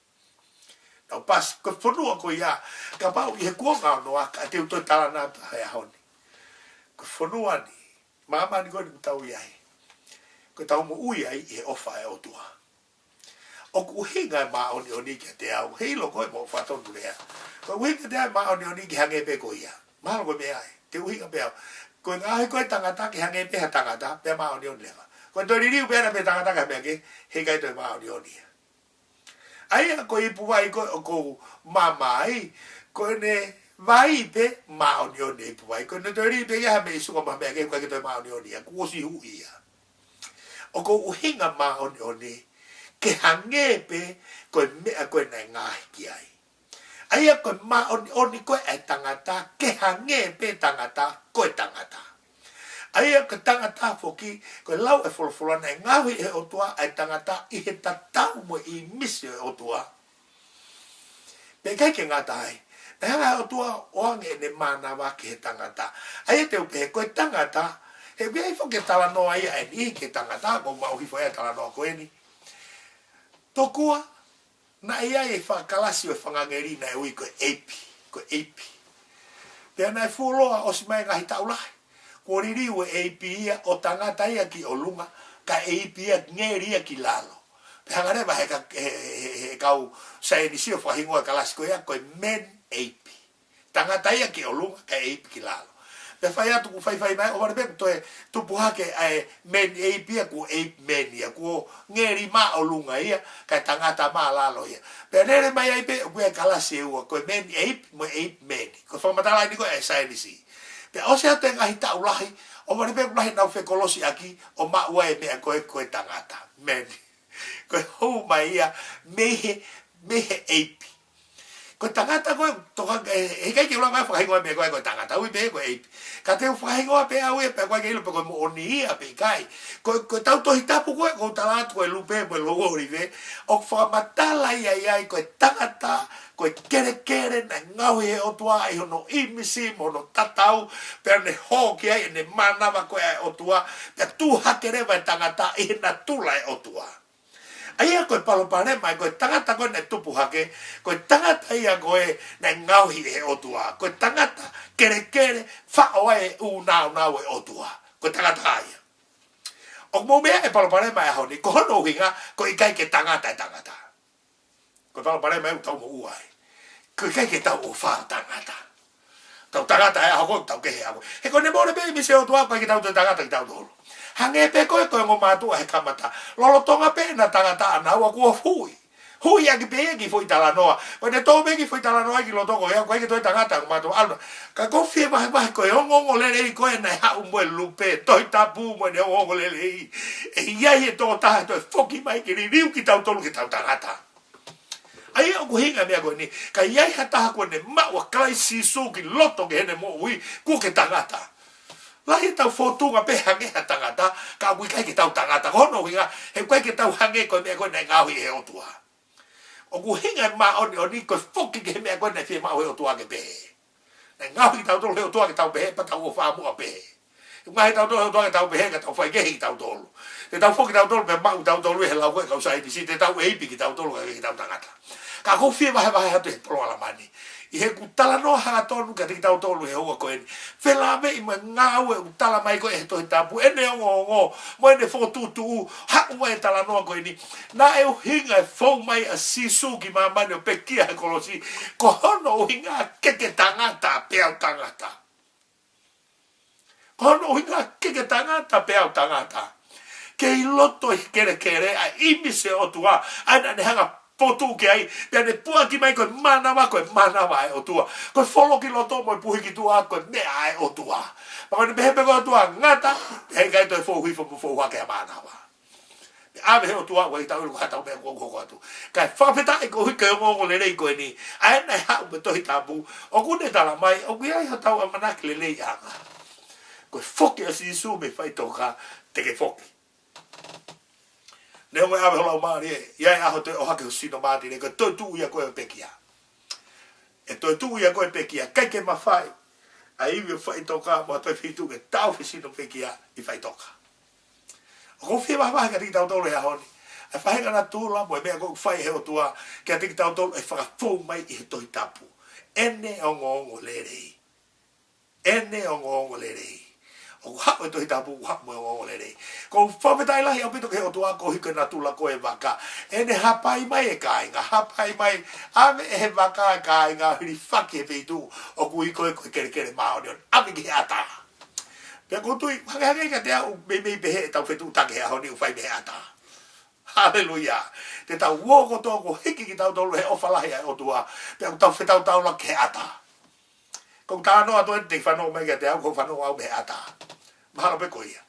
Nau pasi, ko e fonua ko ia, kapau ʻi he kuonga ʻo Noa, ka te u toe talanoa atu he ʻaho ni. Ko e fonua ni, māmani ko eni ʻoku tau ʻi ai, ko ʻetau moʻui ai ʻi he ʻofa ʻa e ʻOtua. ʻOku ʻuhinga e māʻoniʻoni kiate au, heiʻilo ko e mo fatonulea. ʻOku ʻuhinga kiate au e māʻoniʻoni ke hangē pē ko ia. Mahalo ko e meʻa ia, te u ʻuhinga pē au. Ko e ngaohi ko ē ʻa e tangata ke hangē pē ha tangata, pea māʻoniʻoni leva. Ko e toe liliu pē ʻa e tangata ki ha meʻa kehe, heʻikai toe māʻoniʻoni ia. ʻA ia ko e ipu vai ko ē ʻoku ou mama ai, ko ʻene vai pē māʻoniʻoni e ipu vai. Ko ʻene toe lī pē ia ha meʻa ʻi suka mo ha meʻa kehe, ʻikai ke toe māʻoniʻoni ia, kuo ʻosi huʻi ia. ʻOku ou ʻuhinga māʻoniʻoni ke hangē pē ko e meʻa ko ē naʻe ngaohi ki ai. ʻA ia ko e māʻoniʻoni ko ē ʻa e tangata, ke hangē pē tangata ko e tangata. ʻA ia ko e tangata foki, ko e lau e folofola naʻe ngaohi ʻe he ʻOtua ʻa e tangata ʻi he tatau mo e ʻīmisi ʻo e ʻOtua. Pea ʻikai ke ngata ai, naʻe hanga ʻe he ʻOtua ʻo ʻoange ʻene mānava ki he tangata. ʻA ia te u pehē ko e tangata, he ʻoku ʻi ai foki e talanoa ia ʻa e niʻihi ki he tangata, ʻoku mau hifo ai e talanoa ko eni. Tokua naʻe ʻi ai e fanga kalasi ʻo e fanga ʻāngeli naʻe ui ko e ʻeipi, ko e ʻeipi. Pea naʻe fuoloa ʻosi mai e ngaahi taʻu lahi, kuo liliu e ʻeipi ia ʻo tangata ia ki ʻolunga, kae ʻeipi ia, ngeli ia ki lalo. Pea hanga leva he ka-, he, he, he, he kau saienisi ʻo fakahingoa e kalasi ko ia ko e man ape. Tangata ia ki ʻolunga, kae ʻeipi ki lalo. Pea fai atu kuo faifai mai, ʻohovale pē kuo toe tupu hake ʻa e man ape ia kuo ape man ia, kuo ngeli māʻolunga ia, kae tangata mālalo ia. Pea lele mai ai pē, ʻoku ʻi ai e kalasi ʻe ua, ko e man ape mo e ape man. Ko e fakamatala eni ko ē ʻa e saienisi. Pea ʻosi atu e ngaahi taʻu lahi, ʻohovale pē kuo lahi ʻenau fekolosiʻaki, ʻo maʻu ai e meʻa ko ē ko e tangata. Man. Ko e hū mai ia mei he, mei he ʻeipi. Ko e tangata ko ē, toka, ʻe, heʻikai ke u lava fakahingoa e meʻa ko ē ko e tangata, ui pē ko e ʻeipi. Ka te u fakahingoa pē au ia, pea ʻoku ʻikai ke u ʻilo pe ko e moʻoni ia pe ʻikai. Ko, ko ʻetau Tohi Tapu ko ē, ʻoku ou tala atu ko e lupe mo e louʻolive, ʻoku fakamatala ia ʻi ai ko e tangata, ko e kelekele naʻe ngaohi ʻe he ʻOtua ʻi hono ʻīmisi mo hono tatau, pea ne hō ki ai ʻene mānava ko ē ʻa e ʻOtua, pea tuʻu hake leva e tangata ʻi he natula ʻo e ʻOtua. ʻA ia ko e palopalema ia ko e tangata ko ē naʻe tupu hake, ko e tangata ia ko ē naʻe ngaohi ʻe he ʻOtua, ko e tangata kelekele, faʻo ai e ʻū nāunau ʻo e ʻOtua. Ko e tangata ia. ʻOku mou meaʻi e palopalema e ʻaho ni, ko hono ʻuhinga, ko e ʻikai ke tangata e tangata. Ko e palopalema ia ʻoku tau moʻua ai. Ko e ʻikai ke tau ʻofa tangata. Tau tangata he ʻaho ko ē, tau kehe he ʻaho ko ē. He ko ʻene mole pē ʻīmisi ʻo e ʻOtua, ʻoku ʻikai ke tau toe tangata kitautolu. Hangē pē ko ē ko e ongo mātuʻa he kamata. Lolotonga pē ʻena tangata ʻana, ʻoku ʻosi huʻi. Huʻi ʻaki pē ia e kiʻi foʻi talanoa. Ko ʻene tō pē e kiʻi foʻi talanoa ki loto ko ia, ʻoku ʻikai ke toe tangata e ongo mātuʻa ʻana. Ka ʻoku ou fie vahevahe ko e ongoongolelei ko ē naʻe haʻu mo e lupe, Tohi Tapu mo ʻene ongoongolelei. ʻE ʻi ai e tokotaha ʻe toe foki mai ke liliu kitautolu ke tau tangata. ʻA ia ʻoku ʻuhinga e meʻa ko eni, ka ʻi ai ha taha kuo ne maʻu ʻa Kalaisi Sīsū ki loto ki heʻene moʻui, kuo ke tangata. Lahi ʻetau fōtunga pē hangē ha tangata, ka ʻoku ʻikai ke tau tangata. Ko hono ʻuhinga, he ʻoku ʻikai ke tau hangē ko e meʻa ko ē naʻe ngaohi ʻe he ʻOtua. ʻOku ʻuhinga e māʻoniʻoni ko e foki ki he meʻa ko ē naʻe fiemaʻu ʻe he ʻOtua ke pehē. Naʻe ngaohi kitautolu ʻe he ʻOtua ke tau pehē, pea tau ʻofa muʻa pehē. Ngaohi kitautolu ʻe he ʻOtua ke tau pehē, ka tau faikehe kitautolu. Te tau foki kitautolu pea maʻu kitautolu ʻe he lau ko ē kau saienisi, te tau ʻeipi kitautolu ka ʻikai ke tau tangata. Ka ʻoku ou fie vahevahe atu he polokalama ni, ʻi heʻeku talanoa hangatonu kiate kitautolu he houa ko eni, felāveʻi mo e ngāue ʻoku tala mai ko ē ʻe he Tohi Tapu, ʻene ongoongo mo ʻene fokotuʻutuʻu, haʻu mai e talanoa ko eni. Naʻe ʻuhinga e fou mai ʻa Sīsū ki māmani ʻo pekia he kolosi, ko hono ʻuhinga ke ke tangata pea u tangata. Ko hono ʻuhinga ke ke tangata pea u tangata. Kei loto ʻi he kelekele ʻa e ʻīmisi ʻo e ʻOtua, ʻa ia naʻa ne hanga ʻo fokotuʻu ki ai, pea ne puʻaki mai ko e mānava, ko e mānava ʻa e ʻOtua. Ko e folo ki loto mo e puhi ki tuʻa, ko e meʻa ʻa e ʻOtua. Pea ko ʻene pehē pē ko e ʻOtua ngata, he ʻikai toe fou hifo mo fou hake ʻa mānava. Pea ʻave ʻe he ʻOtua ʻo ʻai tau ʻilo ko haʻatau meʻa kuo hoko atu. Kae fakafetaʻi koeʻuhi ko e ongoongo lelei ko eni, ʻa ia naʻe haʻu mei he Tohi Tapu, ʻoku ne tala mai, ʻoku ʻi ai hotau ʻamanaki lelei ʻanga. Ko e foki ʻa Sīsū mei faʻitoka, te ke foki. Neongo e ʻave ho laumālie, ʻi ai e ʻaho ʻe toe ʻohake ho sino mātile, ko e toetuʻu ia ko ē ʻo e pekia. ʻE toetuʻu ia ko ē ʻo e pekia, ʻikai ke mafai ʻa e ivi ʻo faʻitoka mo ha toe feituʻu ke taʻofi e sino pekia ʻi faʻitoka. ʻOku ou fie vahevahe kiate kitautolu he ʻaho ni ʻa e faʻahinga natula mo e meʻa ʻoku fai ʻe he ʻOtua kiate kitautolu ʻe fakafou mai ʻi he Tohi Tapu. ʻEne ongoongo lelei. ʻEne ongoongo lelei. ʻOku haʻu e Tohi Tapu, ʻoku haʻu mo e ongoongo lelei. ʻOku ou fakafetaʻi lahi ʻaupito ki he ʻOtua koeʻuhi ko e natula ko ē ʻo e vaka. ʻEne hapai mai e kāinga, hapai mai, ʻave ʻe he vaka e kāinga, hilifaki he feituʻu ʻoku ui ko ē ko e kelekele māʻoniʻoni, ʻave ki he ʻatā. Pea ʻoku ou tui, hangehangē kiate au, meimei pehē ʻetau fetuʻutaki he ʻaho ni ʻoku fai mei he ʻatā. Haleluia. Te tau ō kotoa kuo hiki kitautolu ʻe he ʻofa lahi ʻa e ʻOtua, pea ʻoku tau fetaulaki he ʻatā. Ko e talanoa atu eni te ke fanongo mai kiate au, ʻoku ou fanongo au mei he ʻatā. Mahalo pē ko ia.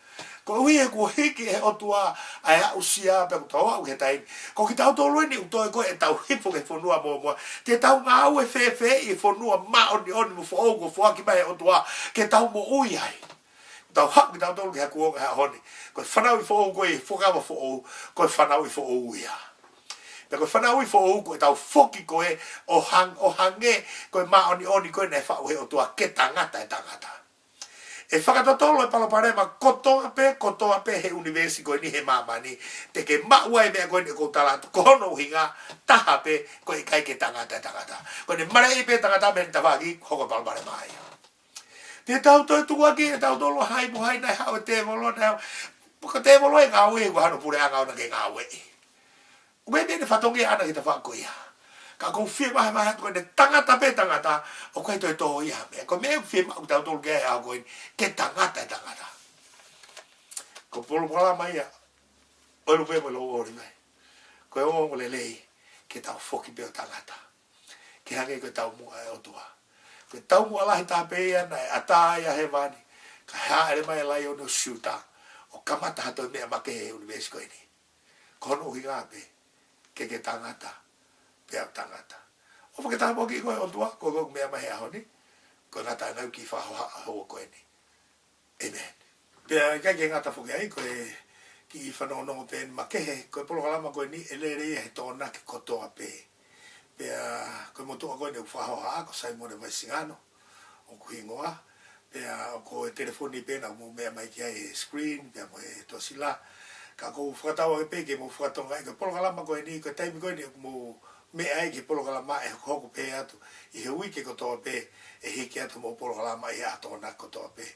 Koeʻuhi he kuo hiki ʻe he ʻOtua ʻa e aʻusia pea ʻoku tau aʻu ki he taimi. Ko kitautolu eni ʻoku toe ko ē ʻetau hifo ki he fonua mōmoa. Te tau ngāue fēfē ʻi he fonua māʻoniʻoni mo foʻou kuo foaki mai ʻe he ʻOtua ke tau moʻui ai. Tau haʻu kitautolu ki ha kuonga he ʻaho ni. Ko e fanauʻi foʻou ko ē, fuakava foʻou, ko e fanauʻi foʻou ia. Pea ko e fanauʻi foʻou ko ʻetau foki ko ē ʻo hang-, ʻo hangē ko e māʻoniʻoni ko ē naʻe faʻu ʻe he ʻOtua ke tangata e tangata. ʻE fakatotolo e palopalema kotoa pē, kotoa pē he ʻunivēsi ko eni he māmani, te ke maʻu ai e meʻa ko eni ʻoku ou tala atu, ko hono ʻuhinga taha pē, ko e ʻikai ke tangata e tangata. Ko ʻene maleʻi pē tangata mei he tafaʻaki, hoko e palopalema ia. Te tau toe tukuakiʻi ʻe tautolu ha ipu hai naʻe haʻu e tēvolo, naʻe haʻu. Ko e tēvolo ʻe ngāue, ʻoku ʻi ai hano puleʻanga ʻoʻona ke ngāueʻi. ʻOku ʻi ai pē ʻene fatongia ʻaʻana ki he tafaʻaki ko ia. Ka ʻoku ou fie vahevahe atu ko ʻene tangata pē tangata, ʻoku ʻikai toe tō ia ha meʻa. Ko e meʻa ʻoku fiemaʻu kitautolu ki ai he ʻaho ko eni, ke tangata e tangata. Ko e polokalama ia ʻo e Lupe mo e Louʻoli mai. Ko e ongoongo lelei, ke tau foki pē ʻo tangata. Ke hangē ko e taumuʻa ʻa e ʻOtua. Ko e taumuʻa lahi taha pē ia naʻe ʻatā ai ʻa hēvani, kae hāʻele mai e laione ʻo Siuta, ʻo kamata ha toe meʻa makehe he ʻunivēsi ko eni. Ko hono ʻuhinga pē, ke ke tangata, pea u tangata. ʻOfa ke tāpuakiʻi koe ʻe he ʻOtua, ko ʻeku meʻa mai he ʻaho ni, ko e ngata ʻa e ngaahi kiʻi fakahohaʻa houa ko eni. ʻĒmeni. Pea ʻikai ke ngata foki ai, ko e kiʻi fanongonongo pē eni makehe, ko e polokalama ko eni ʻe lele ia he Tokonaki kotoa pē. Pea ko e motuʻa ko eni ʻoku fakahohaʻa, ko Saimone Vaisingano ʻoku hingoa. Pea ko e telefoni pē ena ʻoku mou meʻa mai ki ai he screen, pea mo e tuʻasila. Ka ʻoku ou fakatauange pē ke mou fakatokangaʻi ko e polokalama ko eni, ko e taimi ko eni ʻoku mou meʻa ai ki he polokalama ʻe hokohoko pē atu ʻi he uike kotoa pē, ʻe hiki atu hoʻomou polokalama ʻi he ʻaho Tokonaki kotoa pē.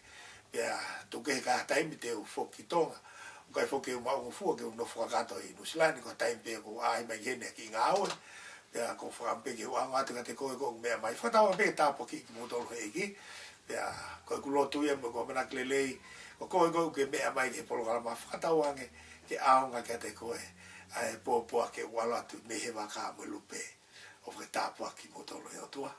Pea tuku kehe ka ha taimi te u foki ki Tonga, ʻoku ʻikai foki ke u maʻungofua ke u nofo kakato ʻi Nuʻusila ni, ko e taimi pē ʻoku ou ʻaʻahi mai ki heni ʻa e kiʻi ngāue. Pea ʻoku ou fakaʻamu pē ke u ʻaonga atu kiate koe ʻoku meʻa mai. Fakatauange pē ke tāpuakiʻi kimoutolu ʻe he ʻEiki. Pea ko ʻeku lotu ia mo ʻeku ʻamanaki lelei, ko koe ʻoku ke meʻa mai ki he polokalama, fakatauange ke ʻaonga kiate koe ʻa e pōpoaki ʻoku ʻalu atu mei he vaka mo e lupe. ʻOfa ke tāpuakiʻi kimoutolu ʻe he ʻOtua.